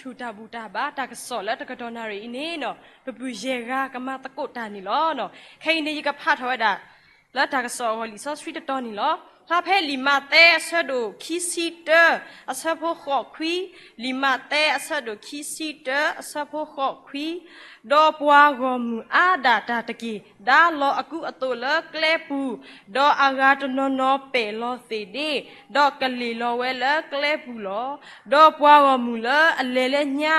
ထူၣ်တၢ်ဘူၣ်တၢ်ဘါတၢ်ကစီၣ်လၢတကတီၢ်နၣ်ရံၣ်အံၤန့ၣ်နီၤ ပပုၢ်ယဲၢ်ဂၤကမၤသကိးတၢ်န့ၣ်လီၤ. ခဲအံၤန့ၣ် ယကဖးထီၣ်ဝဲဒၣ် လၢတၢ်ကစီၣ်အဂီၢ်လံာ်စီဆှံတတီၤန့ၣ်လီၤ. ဖျါဖဲလံာ်မးသဲအဆၢဒိၣ်ခံဆံတၢ အဆၢဖိဃိးခွံ, လံာ်မးသဲအဆၢဒိၣ်ခံဆံတၢ အဆၢဖိဃိးခွံ, ဒီးပှၤဂီၢ်မုၢ်အါဒၣ်တၢ်တက့ၢ်, ဒါလီၤအကူအသိးလၢကျဲပူၤ, ဒီးအဂၤတနီၤနီၤပဲာ်လီၤသ့ၣ်ဒ့, ဒီးကလ့ၢ်လီၤဝဲလၢကျဲပူၤလီၤ. ဒီးပှၤဂီၢ်မုၢ်လၢအလဲၤလၢညါ,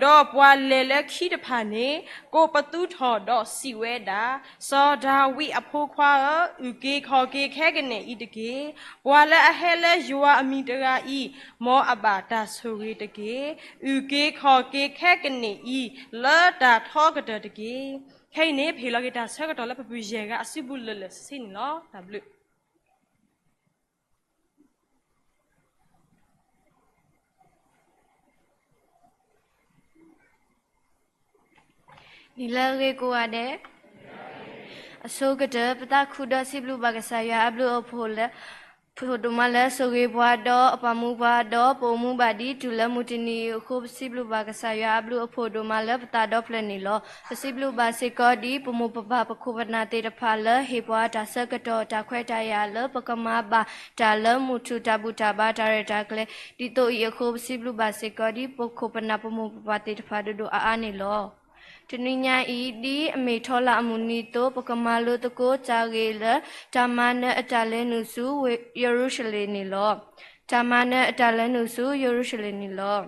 ဒီးပှၤလဲၤလၢခံတဖၣ်န့ၣ် ကိးပသူထီၣ်ဒီးစံးဝဲဒၣ်, စီၤဒၤဝံးအဖိခွါဧၢ, အုၣ်က့ၤခီၣ်က့ၤခဲကနံၣ်အံၤတက့ၢ်. ပှၤလၢအဟဲလၢယွၤအမံၤတဂၤအံၤ, မ်အဘၣ်တၢ်ဆိၣ်ဂ့ၤတက့ၢ်. အုၣ်က့ၤခီၣ်က့ၤခဲကနံၣ်အံၤ လၢတၢ်ထီကတၢၢ်တက့ၢ်. ခဲအံၤန့ၣ် ပဟ့ၣ်လီၤက့ၤတၢ်ဆၢကတီၢ်လၢပပုၢ်ယဲၢ်ဂၤအစုပူၤလၢာ်လၢာ်ဆ့ဆ့န့ၣ်လီၤ. တၢ်ဘျုး နံၤလၢအဂ့ၤကိးဂၤဒဲး, အဆိကတၢၢ် ပသးခုဒီးစံးဘျုးဘၣ်ကစၢ်ယွၤအဘျုးအဖှိၣ်လၢ ဖှိၣ်ဒိၣ်မးလၢအဆိၣ်ဂ့ၤပှၤဒီးအပာ်မူပှၤဒီး ပအိၣ်မူဘၣ်ဒ်တုၤလၢမုၢ်တနံၤအံၤအဃိ ပစံးဘျုးဘၣ်ကစၢ်ယွၤအဘျုးအဖှိၣ်ဒိၣ်မးလၢပသးဒီဖျၢၣ်န့ၣ်လီၤ. ပစံးဘျုးဘၣ်စ့ၢ်ကီးဒ်ပမိၢ်ပပၢ်ပခိၣ်ပနၢ်သ့ၣ်တဖၣ်လၢဟ့ၣ်ပှၤတၢ်ဆၢကတီၢ်တၢ်ခွဲးတၢ်ယာ်လၢပကမၤဘၣ်တၢ်လၢမုၢ်ထူၣ်တၢ်ဘူၣ်တၢ်ဘါတၢ်ရဲၣ်တၢ်ကျဲၤ ဒ်သိးအံၤအဃိ ပစံးဘျုးဘၣ်စ့ၢ်ကီးဒ်ပခိၣ်ပနၢ်ပမိၢ်ပပၢ်သ့ၣ်တဖၣ်ဒိၣ်ဒိၣ်အါအါန့ၣ်လီၤ. တနွံညါအံၤ ဒ်အမ့ၢ်ထီလၢအမုၢ်နံၤအသိး ပကမၤလိသကိးတၢ်ဂ့ၢ်လၢ တၢ်မၤနၢၤအတၢ်လဲၤနုာ်ဆူယရူၤၡလ့ၣ်န့ၣ်လီၤ. တၢ်မၤနၢၤအတၢ်လဲၤနုာ်ဆူယရူၤၡလ့ၣ်န့ၣ်လီၤ.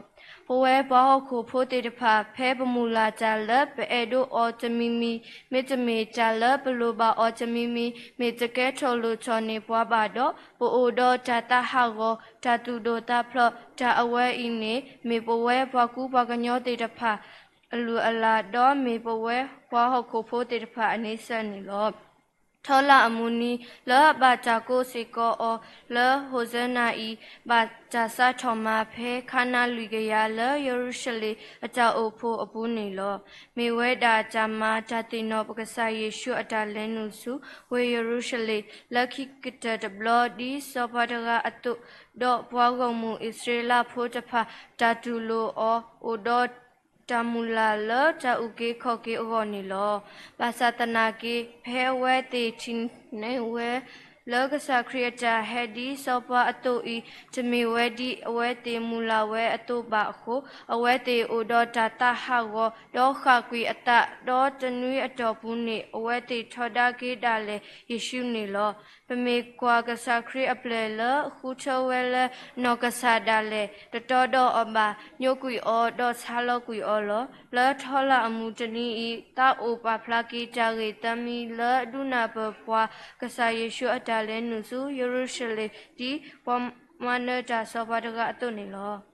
ပဝဲပှၤဟီၣ်ခိၣ်ဖိသ့ၣ်တဖၣ် ဖဲပမုၢ်လၢ်တၢ်လၢပအဲၣ်ဒိးအီၤတမံၤမံၤ မ့တမ့ၢ်တၢ်လၢပလိၣ်ဘၣ်အီၤတမံၤမံၤ မ့ၢ်တကဲထီၣ်လိၣ်ထီၣ်န့ၢ်ပှၤဘၣ်ဒီး ပအိၣ်ဒီးတၢ်သးဟးဂီၤ တၢ်သူၣ်ဒိၣ်သးဖျိး တၢ်အဝဲအံၤန့ၣ် မ့ၢ်ပဝဲပှၤကူပှၤကညီသ့ၣ်တဖၣ် အလုၢ်အလၢ် ဒီးမ့ၢ်ပဝဲပှၤဟီၣ်ခိၣ်ဖိသ့ၣ်တဖၣ်အန့ဆၢၣ်န့ၣ်လီၤ. ထီလၢအမုၢ်နံၤ လၢအဘၣ်တၢ်ကိးစ့ၢ်ကီးအီၤလၢ ဟိၣ်စဲနၤအံၤ ဘၣ်တၢ်စးထီၣ်မၤဖဲခါနါလွံၢ်ကယၤလၢယရူၤၡလ့ၣ်အတၢ်အိၣ်ဖှိၣ်အပူၤန့ၣ်လီၤ. မ့ၢ်ဝဲဒၣ်တၢ်မၤတၢ်သ့ၣ်နီၣ်ပကစၢ်ယ့ၣ်ၡူးအတၢ်လဲၤနုာ်ဆူဝ့ၢ်ယရူၤၡလ့ၣ် လၢခံကတၢၢ်တဘျီဒ်စီၤပၤတဂၤအသိး, ဒီးပှၤဂီၢ်မုၢ်အံၣ်စရ့လးဖိတဖၣ် တၢ်တူၢ်လိာ်အီၤ အိၣ်ဒီးတၢ်မုၢ်လၢ်လၢတၢ်အုၣ်က့ၤခီၣ်က့ၤအဂီၢ်န့ၣ်လီၤ. ဘၣ်ဆၣ်သနာ်က့ ဖဲအဝဲသ့ၣ်ထံၣ်န့ၢ်ဝဲ လၢကစၢ်ခရံာ်အတၢ်ဟဲဒ်စီၤပၤအသိးအံၤ တမ့ၢ်ဝဲဒ်အဝဲသ့ၣ်မုၢ်လၢ်ဝဲအသိးဘၣ်အဃိ, အဝဲသ့ၣ်အိၣ်ဒီးတၢ်သးဟးဂီၤ ဒီးဃၣ်ကွံာ်အသး, ဒီးတနွံအတီၢ်ပူၤန့ၣ် အဝဲသ့ၣ်ထီဒါက့ၤဒၣ်လဲာ်ယ့ၣ်ၡူးန့ၣ်လီၤ. ပမ့ၢ်ကွၢ်ကစၢ်ခရံာ်အပျဲၢ်လၢအဃုထၢဝဲလၢနီၢ်ကစၢ်ဒၣ်လဲာ်, တတီဒီးအီၤဘၣ်, ညိကွံာ်အီၤ ဒီးဆါလီၤကွံာ်အီၤလီၤ. လၢထီလၢအမုၢ်တနံၤအံၤ သးအိၣ်ပာ်ဖျါက့ၤတၢ်ဂ့ၢ်သၢမံၤလၢဒုးနၢ်ပၢၢ်ပှၤ ကစၢ်ယ့ၣ်ၡူးအတၢ်လဲၤနုာ်ဆူယရူၤၡလ့ၣ် ဒ်ပှၤမၤနၢၤတၢ်စီၤပၤတဂၤအသိးန့ၣ်လီၤ.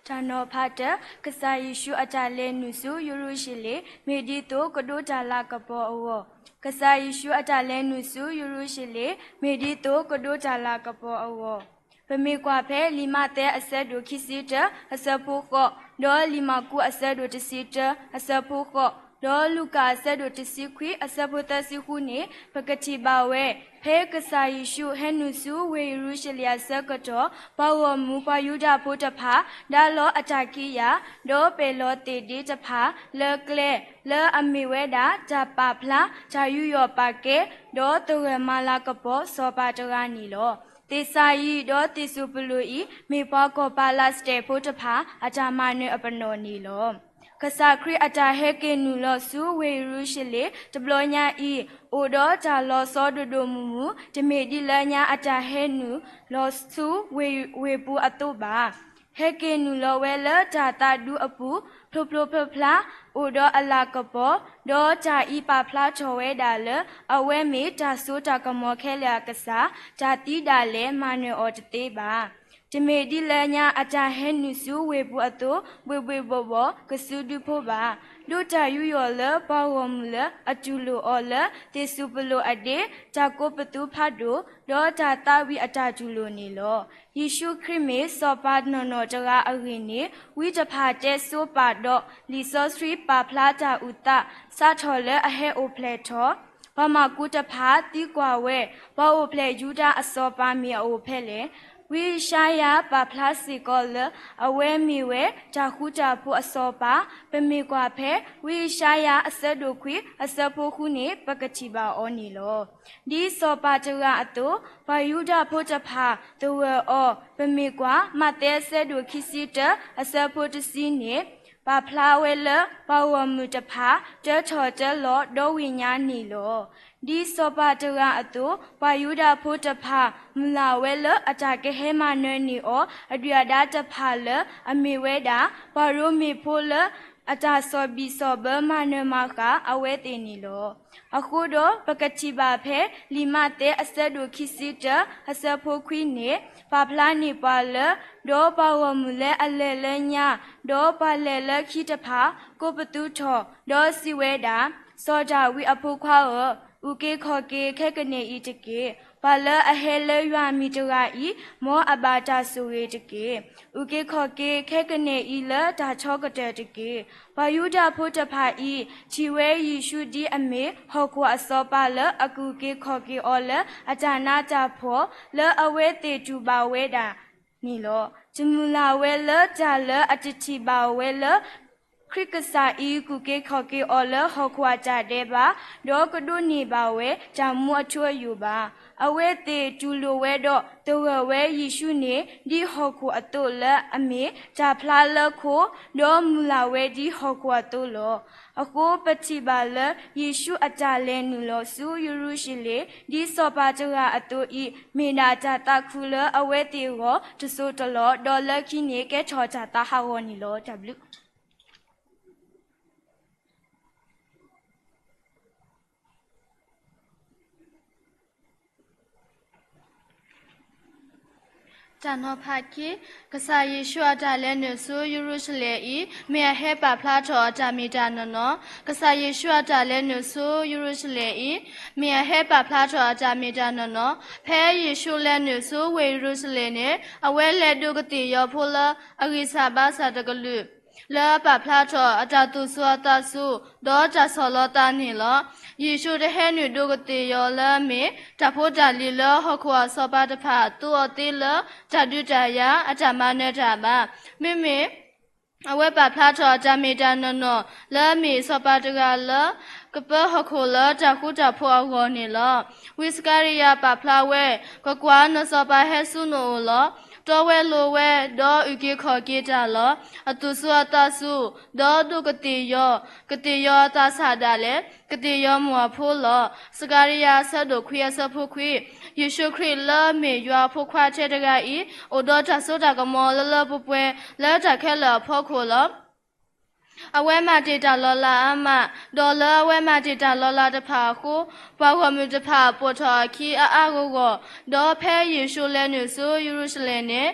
တၢ်နီၤဖးတၢ, ကစၢ်ယ့ၣ်ၡူးအတၢ်လဲၤနုာ်ဆူယရူၤၡလ့ၣ် မ့ၢ်ဒ်သိးကဒိးတၢ်လၤကပီၤအဂီၢ်. ကစၢ်ယ့ၣ်ၡူးအတၢ်လဲၤနုာ်ဆူယရူၤၡလ့ၣ် မ့ၢ်ဒ်သိးကဒိးတၢ်လၤကပီၤအဂီၢ်. ပမ့ၢ်ကွၢ်ဖဲလံာ်မးသဲအဆၢဒိၣ်ခံဆံတၢ အဆၢဖိဃိး, ဒီးလံာ်မၢ်ကူးအဆၢဒိၣ်တဆံတၢ အဆၢဖိဃိး, ဒီးလူၤကၣ်အဆၢဒိၣ်တဆံခွံ အဆၢဖိသၢဆံဃုန့ၣ် ပကထံၣ်ဘၣ်ဝဲ ဖဲကစၢ်ယ့ၣ်ၡူးဟဲနုာ်ဆူဝ့ၢ်ယရူၤၡလ့ၣ်အဆၢကတီၢ် ပှၤဂီၢ်မုၢ်ပှၤယူဒၤဖိတဖၣ် ဒါလီၤအတၢ်ကံးယာ် ဒီးပဲာ်လီၤသ့ၣ်ဒ့တဖၣ် လၢကျဲ လၢအမ့ၢ်ဝဲဒၣ် တၢ်ပာ်ဖျါ တၢ်ယူးယီၣ်ပာ်ကဲ ဒီးသဂၢၢ်မၤလၤကပီၤစီၤပၤတဂၤန့ၣ်လီၤ. သ့ၣ်စၤယံး ဒီးသ့ၣ်စူးပလိာ်အံၤ မ့ၢ်ပှၤကီၢ်ပၤလးစတဲးဖိတဖၣ် အတၢ်မၤနၢၤအပနီၣ်န့ၣ်လီၤ. ကစၢ်ခရံာ်အတၢ်ဟဲက့ၤနုာ်လီၤဆူဝ့ၢ်ယရူၤၡလ့ၣ် တဘျီညါအံၤ အိၣ်ဒီးတၢ်လီၤဆီဒိၣ်ဒိၣ်မုၢ်မုၢ် တမ့ၢ်ဒ်လၢညါအတၢ်ဟဲနုာ်လီၤဆူဝ့ၢ်ပူၤအသိးဘၣ်. ဟဲက့ၤနုာ်လီၤဝဲလၢတၢ်သးဒူအပူၤ ဖျိဖျိဖျါဖျါ အိၣ်ဒီးအလၤကပီၤ, ဒီးတၢ်အံၤပာ်ဖျါထီၣ်ဝဲဒၣ်လၢ အဝဲမ့ၢ်တၢ်စိတၢ်ကမီၤခဲလၢာ်အကစၢ်, တၢ်သံဒၣ်လဲာ်မၤနၢၤအီၤတသ့ဘၣ်. တမ့ၢ်ဒ်လၢညါအတၢ်ဟဲနုာ်ဆူဝ့ၢ်ပူၤအသိး ဘှ့ၣ်ဘှ့ၣ်ဘှီၣ်ဘှီၣ် ကစုဒုဖိဘၣ်. ဒိးတၢ်ယူးယီၣ်လၢပှၤဂီၢ်မုၢ်လၢအတူၢ်လိာ်အီၤလၢ သ့ၣ်စူးပလိာ်အဒ့, တၢ်ကိးပသူဖးဒိၣ်, ဒီးတၢ်သးဝံၣ်အတၢ်တူၢ်လိာ်န့ၣ်လီၤ. ယ့ၣ်ၡူးခရံာ်မ့ၢ်စီၤပၤနီၢ်နီၢ်တဂၤအဂ့ၢ်န့ၣ် ဝံတဖၣ်တဲဆိပာ်ဒီး လံာ်စီဆှံပာ်ဖျါတၢ်အုၣ်သး စးထီၣ်လၢအဟဲအိၣ်ဖျဲၣ်ထီၣ် ပှၤမၤကူတဖၣ်သံကွၢ်ဝဲ, ပှၤအိၣ်ဖျဲၣ်ယူဒၤအစီၤပၤမ့ၢ်အအိၣ်ဖဲလဲၣ်. ဝံယၡါယၤပာ်ဖျါစ့ၢ်ကီးလၢ အဝဲမ့ၢ်ဝဲတၢ်ဃူတၢ်ဖိးအစီၤပၤ, ပမ့ၢ်ကွၢ်ဖဲ ဝံယၡါယၤအဆၢဒိၣ်ခွံအဆၢဖိဃုန့ၣ် ပကထံၣ်ဘၣ်အီၤန့ၣ်လီၤ. ဒ်စီၤပၤတဂၤအသိး, ပှၤယူဒၤဖိတဖၣ်သဂၢၢ်အီၤ, ပမ့ၢ်ကွၢ် မးသဲအဆၢဒိၣ်ခံဆံတၢအဆၢဖိတဆံန့ၣ် ပာ်ဖျါဝဲလၢ ပှၤဂီၢ်မုၢ်တဖၣ် တၢထီၣ်တၢလီၤဒီးဝ့ၢ်ညါန့ၣ်လီၤ. ဒ်စီၤပၤတဂၤအသိး, ပှၤယူဒၤဖိတဖၣ် မုၢ်လၢ်ဝဲလၢအတၢ်ကဟဲမၤနၢၤန့ၢ်အီၤ အဒုၣ်အဒါတဖၣ်လၢအမ့ၢ်ဝဲဒၣ် ပှၤရိမ့ၤဖိလၢ အတၢ်ဆီၣ်ဘံၣ်ဆီၣ်ဘၢမၤနၢၤမၤဃၣ်အဝဲသ့ၣ်န့ၣ်လီၤ. အဃိဒီးပကထံၣ်ဘၣ်ဖဲ လံာ်မးသဲအဆၢဒိၣ်ခံဆံတၢအဆၢဖိခွံန့ၣ် ပာ်ဖျါန့ၢ်ပှၤလၢ ဒီးပှၤဂီၢ်မုၢ်လၢအလဲၤလၢညါ, ဒီးပှၤလဲၤလၢခံတဖၣ် ကိးပသူထီၣ်, ဒီးစံးဝဲဒၣ်, စီၤဒၤဝံးအဖိခွါဧၢ, အုၣ်က့ၤခီၣ်က့ၤခဲကနံၣ်အံၤတက့ၢ်. ပှၤလၢအဟဲလၢယွၤမံၤတဂၤအံၤ မ်အဘၣ်တၢ်ဆိၣ်ဂ့ၤတက့ၢ်. အုၣ်က့ၤခီၣ်က့ၤခဲကနံၣ်အံၤလၢတၢ်ဆီကတၢၢ်တက့ၢ်. ပှၤယူဒၤဖိတဖၣ်အံၤ ထံၣ်ဝဲယ့ၣ်ၡူးဒ်အမ့ၢ်ဟီၣ်ခိၣ်အစီၤပၤလၢအကအုၣ်က့ၤခီၣ်က့ၤအီၤလၢအတၢ်နးတၢ်ဖှီၣ် လၢအဝဲသ့ၣ်တူၢ်ဘၣ်ဝဲဒၣ်န့ၣ်လီၤ. တမုၢ်လၢ်ဝဲလၢတၢ်လၢအတထံၣ်ဘၣ်ဝဲလၢ ခရံာ်ကစၢ်အံၤကူၣ်က့ၤခီၣ်က့ၤအီၤလၢဟီၣ်ခိၣ်အတၢ်ဒဲးဘး, ဒီးကဒိးန့ၢ်ဘၣ်ဝဲတၢ်မူအထူအယိာ်ဘၣ်. အဝဲသ့ၣ်တူၢ်လိာ်ဝဲဒီးသဂၢၢ်ဝဲယ့ၣ်ၡူးန့ၣ် ဒ်ဟီၣ်ခိၣ်အသိးလၢအမ့ၢ်တၢ်ဖျါလၢခိ, ဒီးမုၢ်လၢ်ဝဲဒ်ဟီၣ်ခိၣ်အသိးလီၤ. အဃိပထံၣ်ဘၣ်လၢယ့ၣ်ၡူးအတၢ်လဲၤနုာ်လီၤဆူယရူၤၡလ့ၣ် ဒ်စီၤပၤတဂၤအသိးအံၤ မ့ၢ်ဒၣ်တၢ်သးခုလၢအဝဲသ့ၣ်အဂီၢ်တစိၢ်တလီၢ်, ဒီးလၢခံန့ၣ်ကဲထီၣ်တၢ်သးဟးဂီၤန့ၣ်လီၤ. တၢ်ဘျုး တၢ်နီၤဖးခံ, ကစၢ်ယ့ၣ်ၡူးအတၢ်လဲၤနုာ်ဆူယရူၤၡလ့ၣ်အံၤ မ့ၢ်အဟဲပာ်ဖျါထီၣ်အတၢ်မ့ၢ်တၢ်နီၢ်နီၢ်. ကစၢ်ယ့ၣ်ၡူးအတၢ်လဲၤနုာ်ဆူယရူၤၡလ့ၣ်အံၤ မ့ၢ်အဟဲပာ်ဖျါထီၣ်အတၢ်မ့ၢ်တၢ်နီၢ်နီၢ်. ဖဲယ့ၣ်ၡူးလဲၤနုာ်ဆူဝ့ၢ်ယရူၤၡလ့ၣ်န့ၣ် အဝဲလဲၤဒိးကသ့ၣ်ယီၤဖိလၢအဂံၢ်စၢ်ဘါစၢ်တကလုာ် လၢအပာ်ဖျါထီၣ်အတၢ်သူၣ်စူၤအသးစူၤ ဒီးတၢ်ဆီၣ်လီၤသးန့ၣ်လီၤ. ယ့ၣ်ၡူးတဟဲနုာ်ဒိးကသ့ၣ်ယီၤလၢအမ့ၢ်တၢ်ဖိတၢ်လံၤလၢဟီၣ်ခိၣ်အစီၤပၤတဖၣ်သူအီၤသ့လၢတၢ်ဒုးတၢ်ယၤအတၢ်မၤနၢၤတၢ်ဘၣ်. မ့မ့ၢ် အဝဲပာ်ဖျါထီၣ်အတၢ်မ့ၢ်တၢ်နီၢ်နီၢ် လၢအမ့ၢ်စီၤပၤတဂၤလၢ ကပၢဟီၣ်ခိၣ်လၢတၢ်ဃူတၢ်ဖိးအဂီၢ်န့ၣ်လီၤ. ဝံစကၤရယၤပာ်ဖျါဝဲ, ကွၢ်ကွၢ်, နစီၤပၤဟဲဆူနအိၣ်လီၤ. တီဝဲလိၤဝဲ, ဒီးအုၣ်က့ၤခီၣ်က့ၤတၢ်လီၤ. အသူၣ်စူၤအသးစူၤ, ဒီးဒိးကသ့ၣ်ယီၤ, ကသ့ၣ်ယီၤအသးဆးဒၣ်လဲာ်, ကသ့ၣ်ယီၤမိၢ်အဖိလီၤ. စကၤရယၤအဆၢဒိၣ်ခွံအဆၢဖိခွံ. ယ့ၣ်ၡူးခရံာ်လၢအမ့ၢ်ယွၤအဖိခွါထဲတဂၤအံၤ အိၣ်ဒီးတၢ်စိတၢ်ကမီၤလၢလၢပှဲၤပှဲၤ လၢတၢ်ခဲလၢာ်အဖီခိၣ်လီၤ. အဝဲမၤတ့ၢ်တၢ်လီၤလးအါမး, ဒီးလၢအဝဲမၤတ့ၢ်တၢ်လီၤလးတဖၣ်အဃိ, ပှၤဂီၢ်မုၢ်တဖၣ်ပိာ်ထီၣ်အခံအါအါဂီၢ်ဂီၢ်, ဒီးဖဲယ့ၣ်ၡူးလဲၤနုာ်ဆူယရူၤၡလ့ၣ်န့ၣ်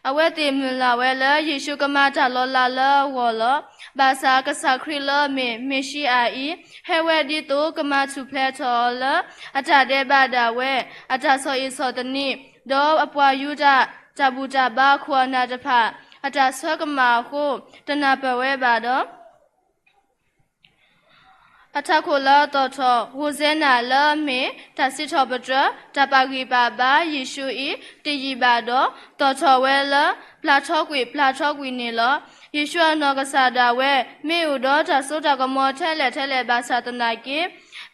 အဝဲသ့ၣ်မုၢ်လၢ်ဝဲလၢယ့ၣ်ၡူးကမၤတၢ်လီၤလးလၢအဂီၢ်လီၤ. ဘၣ်ဆၣ်ကစၢ်ခရံာ်လၢအမ့ၢ်မ့ၤၡံအၤအံၤ ဟဲဝဲဒ်သိးကမၤထူၣ်ဖျဲးထီၣ်အီၤလၢ အတၢ်ဒဲးဘးဒၣ်ဝဲ, အတၢ်ဆီၣ်အံၣ်ဆီၣ်သနံး, ဒီးအပှၤယူဒၤ တၢ်ဘူၣ်တၢ်ဘါအခိၣ်အနၢ်တဖၣ် အတၢ်ဆၢကမၣ်အဃိ, တနၢ်ပၢၢ်ဝဲဘၣ်ဒီး အထးခိၣ်လၢအသီၣ်ထီၣ် ဟိၣ်စဲနၤ လၢအမ့ၢ်တၢ်စံးထီၣ်ပတြၢၤ တၢ်ပာ်ဂံၢ်ပာ်ဘါယ့ၣ်ၡူးအံၤ တယံာ်ဘၣ်ဒီး သီၣ်ထီၣ်ဝဲလၢ ပျၢထီကွံာ်ပျၢထီကွံာ်န့ၣ်လီၤ. ယ့ၣ်ၡူးအနီၢ်ကစၢ်ဒၣ်ဝဲ မ့ၢ်အိၣ်ဒီးတၢ်စိတၢ်ကမီၤထဲလဲၣ်ထဲလဲၣ်ဘၣ်ဆၣ်သနာ်က့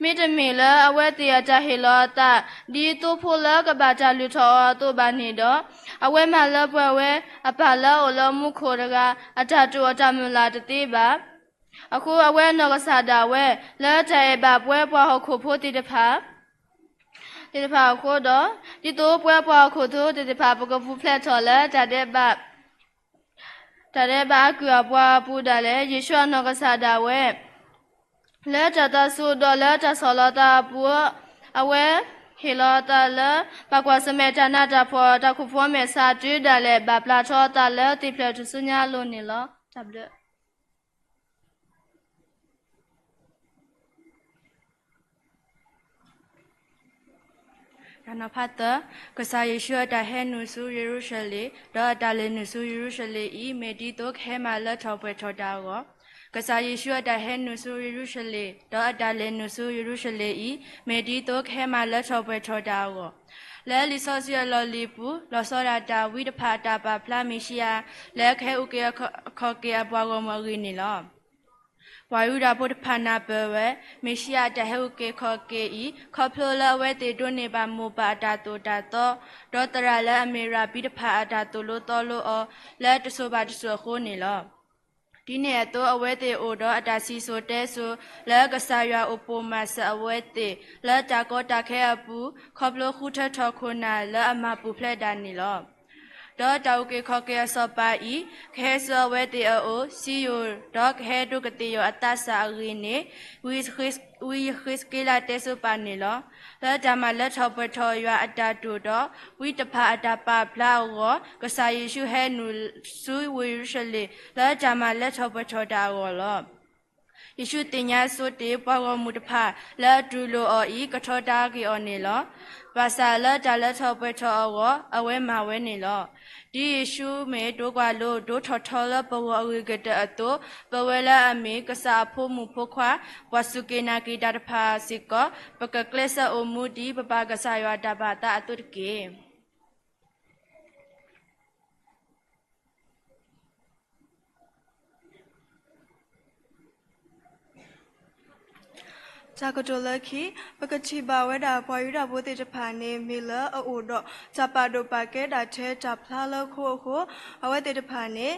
မ့တမ့ၢ်လၢအဝဲသ့ၣ်အတၢ်ဟ့ၣ်လီၤအသး ဒ်သိဖိလၢကဘၣ်တၢ်လုၢ်ထီၣ်အီၤအသိးဘၣ်န့ၣ်ဒီး, အဝဲမၤလၢပှဲၤဝဲ အပၢ်လၢအအိၣ်လၢမူခိၣ်တဂၤ အတၢ်တိာ်အတၢ်မုၢ်လၢ်တသ့ဘၣ်. အဃိအဝဲအနီၢ်ကစၢ်ဒၣ်ဝဲ လၢတၢ်အဲၣ်ဘၣ်ပှၤဟီၣ်ခိၣ်ဖိသ့ၣ်တဖၣ် သ့ၣ်တဖၣ်အဃိဒီး, ဒ်သိးပှၤဟီၣ်ခိၣ်ဖိသ့ၣ်တဖၣ် ပကပူၤဖျဲးထီၣ်လၢတၢ်ဒဲးဘး တၢ်ဒဲးဘးအကုၢ်အပှၤအပူၤဒၣ်လဲာ် ယ့ၣ်ၡူးအနီၢ်ကစၢ်ဒၣ်ဝဲ လၢတၢ်သးစူၤဒီးလၢတၢ်ဆီၣ်လီၤသးအပူၤ, အဝဲဟ့ၣ်လီၤအသးလၢ ဘၣ်ကွၢ်ဆၢၣ်မဲာ်တၢ်နးတၢ်ဖှီၣ် တၢ်ခိၣ်ဖှီၣ်မဲာ်ဆှးတုၤဒၣ်လဲာ် ဘၣ်ပျၢထီအသးလၢသ့ၣ်ဖျၢၣ်ထူၣ်စုညါအလိၤန့ၣ်လီၤ. တၢ်ဘျုး တၢ်နီၤဖးသၢ, ကစၢ်ယ့ၣ်ၡူးအတၢ်ဟဲနုာ်ဆူယရူၤၡလ့ၣ် ဒီးအတၢ်လဲၤနုာ်ဆူယရူၤၡလ့ၣ်အံၤ မ့ၢ်ဒ်သိးကဟဲမၤလၢထီၣ်ပှဲၤထီၣ်တၢ်အဂီၢ်. ကစၢ်ယ့ၣ်ၡူးအတၢ်ဟဲနုာ်ဆူယရူၤၡလ့ၣ် ဒီးအတၢ်လဲၤနုာ်ဆူယရူၤၡလ့ၣ်အံၤ မ့ၢ်ဒ်သိးကဟဲမၤလၢထီၣ်ပှဲၤထီၣ်တၢ်အဂီၢ်, လၢလံာ်စီဆှံအလီၢ်လံၤပူၤ လီၤဆီဒၣ်တၢ် ဝံတဖၣ်အတၢ်ပာ်ဖျါမ့ၣ်ၡံအၤ လၢကဟဲအုၣ်က့ၤခီၣ်က့ၤအပှၤဂီၢ်မုၢ်အဂ့ၢ်န့ၣ်လီၤ. ပှၤယူဒၤဖိတဖၣ်နၢ်ပၢၢ်ဝဲ မ့ၣ်ၡံအၤအတၢ်ဟဲအုၣ်က့ၤခီၣ်က့ၤအံၤ ခီဖျိလၢအဝဲသ့ၣ်ဒိးန့ၢ်ဘၣ်မိၢ်ပၢ်အတၢ်သိၣ်တၢ်သီ, ဒီးသရၣ်လၢအမ့ၢ်ရၤဘံတဖၣ်အတၢ်သိၣ်လိသီလိအီၤ လၢတစိၤဘၣ်တစိၤအဃိန့ၣ်လီၤ. ဒ်န့ၣ်အသိး အဝဲသ့ၣ်အိၣ်ဒီးအတၢ်စံၣ်စိၤတဲစိၤ လၢကစၢ်ယွၤအိၣ်ပိာ်မၤစၢၤအဝဲသ့ၣ် လၢတၢ်ကီတၢ်ခဲအပူၤ ခီဖျိဃုထၢထီၣ်ခိၣ်နၢ်လၢအမၤပူၤဖျဲးဒၣ်န့ၣ်လီၤ. ဒီးတၢ်အုၣ်က့ၤခီၣ်က့ၤအစီၤပၤအံၤ ကဟဲဆူအဝဲသ့ၣ်အအိၣ် စံယိၣ် ဒီးကဟဲဒိးကသ့ၣ်ယီၤအသးစၢ်အဂ့ၢ်န့ၣ် ဝံယဃ့းစက့လးတဲဆိပာ်န့ၣ်လီၤ. လၢတၢ်မၤလၢထီၣ်ပှဲၤထီၣ်ယွၤအတၢ်တိာ်ဒီး ဝံတဖၣ်အတၢ်ပာ်ဖျါအဂီၢ် ကစၢ်ယ့ၣ်ၡူးဟဲနုာ်ဆူဝ့ၢ်ယရူၤၡလ့ၣ် လၢတၢ်မၤလၢထီၣ်ပှဲၤထီၣ်တၢ်အဂီၢ်လီၤ. ယ့ၣ်ၡူးသ့ၣ်ညါဆိတ့ၢ် ပှၤဂီၢ်မုၢ်တဖၣ်လၢအတူၢ်လိာ်အီၤအံၤ ကထီဒါက့ၤအီၤန့ၣ်လီၤ. ဘၣ်ဆၣ်လၢတၢ်လၢထီၣ်ပှဲၤထီၣ်အဂီၢ် အဝဲမၤဝဲန့ၣ်လီၤ. ဒ်ယ့ၣ်ၡူးမ့ၢ်ဒိကွၢ်လိဒိထီၣ်ထီလၢပဂီၢ်အဂ့ၤကတၢၢ်အသိး ပဝဲလၢအမ့ၢ်ကစၢ်အဖိမုၣ်ဖိခွါ ပှၤစူၢ်က့ၤနာ်က့ၤတၢ်တဖၣ်စ့ၢ်ကီး ပကကျဲးစၢးအိၣ်မူဒ်ပပၢ်ကစၢ်ယွၤတၢ်ဘၣ်သးအသိးတက့ၢ်. တၢ်ကတိၤလၢခံ, ပကထံၣ်ဘၣ်ဝဲဒၣ်ပှၤယူဒၤဖိသ့ၣ်တဖၣ်န့ၣ် မ့ၢ်လၢအအိၣ်ဒီးတၢ်ပာ်ဒိၣ်ပာ်ကဲဒၣ်ထဲတၢ်ဖျါလၢခိအဃိ, အဝဲသ့ၣ်တဖၣ်န့ၣ်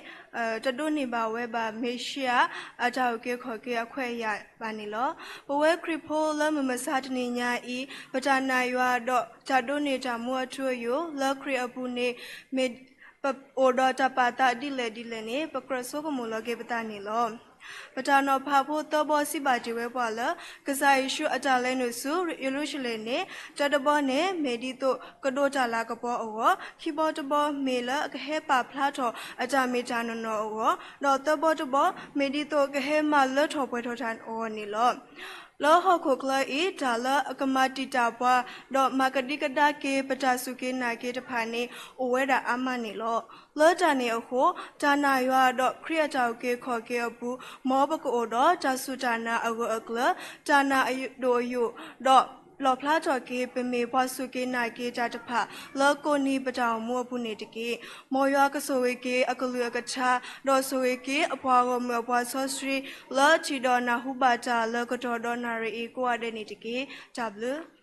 တဒိးန့ၢ်ဘၣ်ဝဲဘၣ်မ့ၣ်ၡံအၤအတၢ်အုၣ်က့ၤခီၣ်က့ၤအခွဲးအယာ်ဘၣ်န့ၣ်လီၤ. ပဝဲခရံာ်ဖိလၢမုၢ်မဆါတနံၤညါအံၤ ပတၢ်နာ်ယွၤဒီးတၢ်ဒိးန့ၢ်တၢ်မူအထူအယိာ် လၢခရံာ်အပူၤန့ၣ် မ့ၢ်ပအိၣ်ဒီးတၢ်ပာ်သးဒ်လဲၣ်ဒ်လဲၣ်န့ၣ် ပကြၢးဆိကမိၣ်လီၤက့ၤပသးန့ၣ်လီၤ. ပတၢ်နီၤဖးဖိသၢဘီစံးဘၣ်တ့ၢ်ဝဲပှၤလၢ ကစၢ်ယ့ၣ်ၡူးအတၢ်လဲၤနုာ်ဆူယရူၤၡလ့ၣ်န့ၣ် တၢတဘီန့ၣ် မ့ၢ်ဒ်သိးကဒိးတၢ်လၤကပီၤအဂီၢ်, ခံဘီတဘီမ့ၢ်လၢကဟဲပာ်ဖျါထီၣ်အတၢ်မ့ၢ်တၢ်နီၢ်နီၢ်အဂီၢ်, ဒီးသၢဘီတဘီ မ့ၢ်ဒ်သိးကဟဲမၤလၢထီၣ်ပှဲၤထီၣ်တၢ်အဂီၢ်န့ၣ်လီၤ. လၢဟီၣ်ခိၣ်ချၢအံၤ တၢ်လၢအကမၤတံာ်တာ်ပှၤ ဒီးမၤကဒံကဒါက့ၤပတၢ်စူၢ်က့ၤနာ်က့ၤတဖၣ်န့ၣ် အိၣ်ဝဲဒၣ်အါမးန့ၣ်လီၤ. လၢတၢ်န့ၣ်အဃိ, တၢ်နာ်ယွၤဒီးခရံာ်အတၢ်အုၣ်က့ၤခီၣ်က့ၤအပူၤ, မ်ပကအိၣ်ဒီးတၢ်စူၢ်တၢ်နာ်အဂၢၢ်အကျၢၤ, တၢ်နာ်အဒိၣ်အယိာ်, ဒီးလီၣ်ဖျါထီၣ်က့ၤ ပမ့ၢ်ပှၤစူၢ်က့ၤနာ်က့ၤတၢ်တဖၣ် လၢကိးနံၤပတၢ်အိၣ်မူအပူၤန့ၣ်တက့ၢ်. မ်ယွၤကဆိၣ်ဂ့ၤက့ၤအကလုၢ်အကထါ, ဒီးဆိၣ်ဂ့ၤက့ၤအပှၤဂီၢ်မုၢ်အပှၤစီဆှံ လၢထံၣ်ဒီးနၢ်ဟူဘၣ်တၢ်လၢကတီၢ်ဒီးနၣ်ရံၣ်အံၤကိးဂၤဒဲးန့ၣ်တက့ၢ်. တၢ်ဘျုး